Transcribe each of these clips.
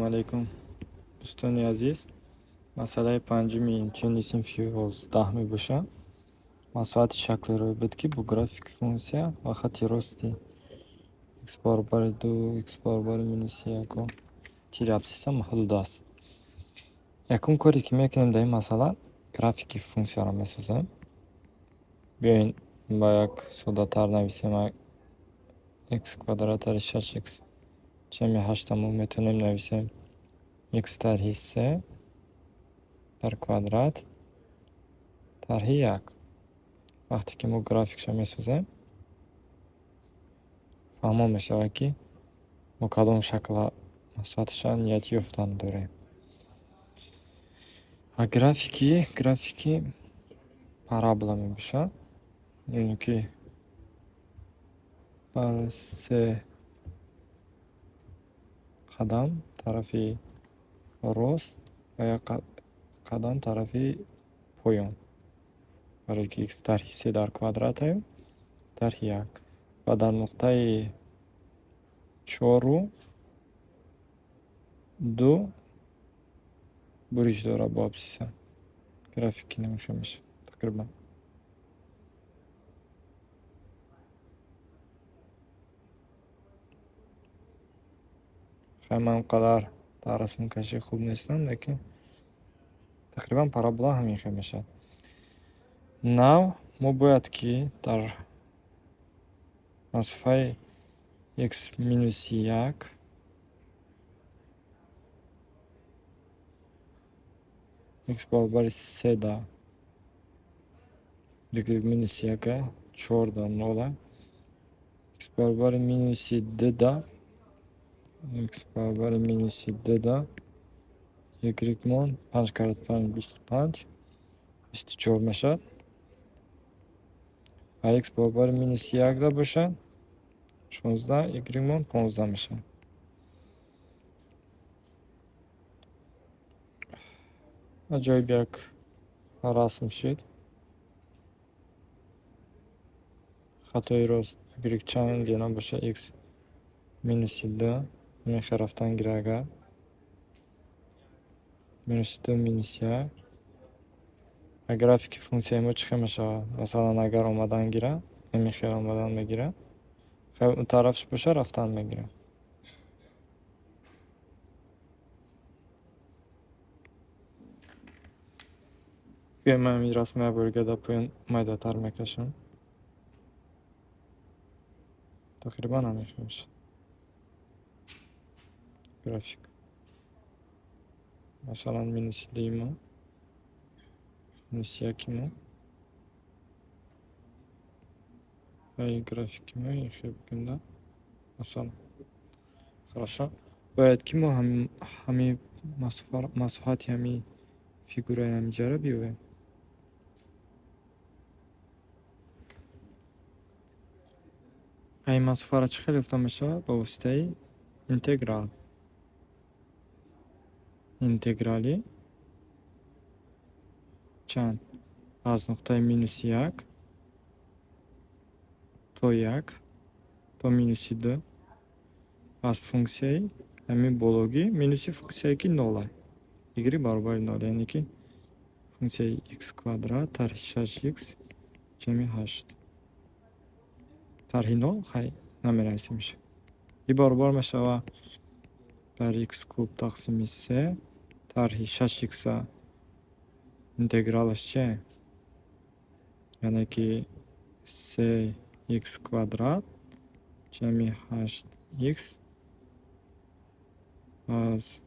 Ассалому алайкум, дӯстони азиз. Масъалаи панҷуми имтиҳони синфи 11 мебошад. Масоҳати шаклеро ёбед, ки бо графики функсия ва хатти рости х баробари ду, х баробари минуси яку тири абсисса маҳдуд аст. Якум коре, ки мекунем дар ин масъала, графики функсияро месозем. Биёед, ба як соддатар нависем: х квадрат тарҳи шаш х ҷамъи ҳашта мо метавонем нависем х тарҳи се дар квадрат тарҳи як. Вақте ки мо графикша месозем, фаҳмо мешавад, ки мо кадом шакла масоҳаташа нияти ёфтан дорем. Ва графики парабола мебошад, яъне ки бар се қадам тарафи рост ва як қадам тарафи поён. Барое ки х тарҳи се дар квадратаю тарҳи як. Ва дар нуқтаи чору ду буриш дорад бо абсиса. Графики намехел мешавад тақрибан. Хай, ман он қадар дар расмкашӣ хуб нестам, лекин тақрибан парабола ҳамин хел мешавад. Нав мо бояд ки дар масофаи х минуси як х баробари се да y минуси яка чор да нола, х баробари минуси д да, х баробари минуси д да y мон панҷ карат панҷ 25, 24 мешавад. Ва х баробари минуси як да бошад 16, y мон 15 мешавад. Аҷоиб як расм шуд. Хатои рост y чанд набошад, х минуси д ҳамин рафтан гирад, агар минуси ду, минуси як. А графики функсияи мо чӣ хел мешавад? Масалан, агар омадан гирад, ҳамин хел омадан мегирад. Хай, он тарафш бошад, рафтан мегирад. Биёед, ман ҳамин расма як бори дар поён майдатар мекашам. Тақрибан ҳамин хел мешавад график. Масалан, минуси дуи мо, минуси яки мо ва ин графики мо ин хел бигем, да? Масалан. Хорошо. Бояд ки мо ҳамин масоҳати ҳамин фигураи ҳаминҷаро биёбем. А ин масофаро чӣ хел ёфта мешавад? Ба воситаи интеграл. Интеграли чанд? Аз нуқтаи минуси як то як то минуси ду аз функсияи ҳамин бологӣ минуси функсияе, ки нол y баробари нол, яъне ки функсияи х квадрат тарҳи шаш х ҷамъи ҳашт. Тарҳи нол хай наменависемш. И баробар мешавад бар х куб тақсими се тарҳи шаш икса интегралаш чие? Яъне ки се х квадрат ҷамъи ҳашт х аз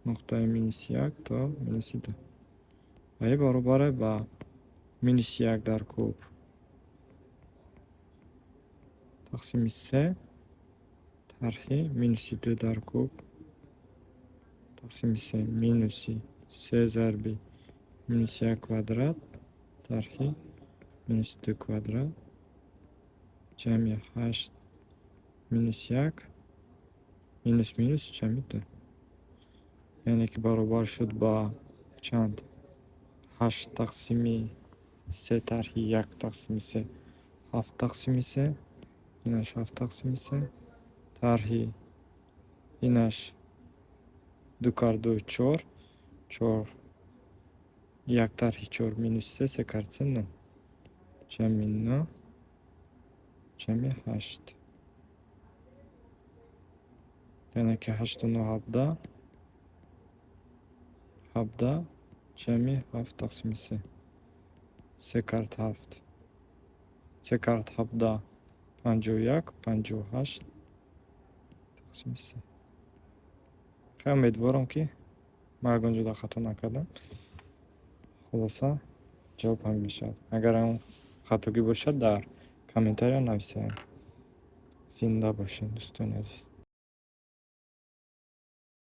нуқтаи минуси як то минуси ду. Ва и баробар ба минуси як дар куб тақсими се тарҳи минуси ду дар куб тақсими се минуси се зарби минуси як квадрат тарҳи минуси ду квадрат ҷамъи ҳашт минус як минус минус ҷамъи ду. Яъне ки баробар шуд ба чанд? Ҳашт тақсими се тарҳи як тақсими се ҳафт тақсими се, инаш ҳафт тақсими се тарҳи инаш. Ду кар ду чор, чор, як тарҳи чор минус се, се кард се нӯ. Ҷамъи нӯ, ҷамъи ҳашт. Яъне ки ҳашту нӯ 17, 17 ҷамъи ҳафт тақсими се. Се кард ҳафт. Се кард 17, 51, 58 тақсими се. Хеле умедворам, ки ман ягон ҷода хато накардам. Хулоса, ҷавоб ҳамин мешавад. Агар ягон хатогӣ бошад, дар комментария нависед. Зинда бошед, дӯстони азиз.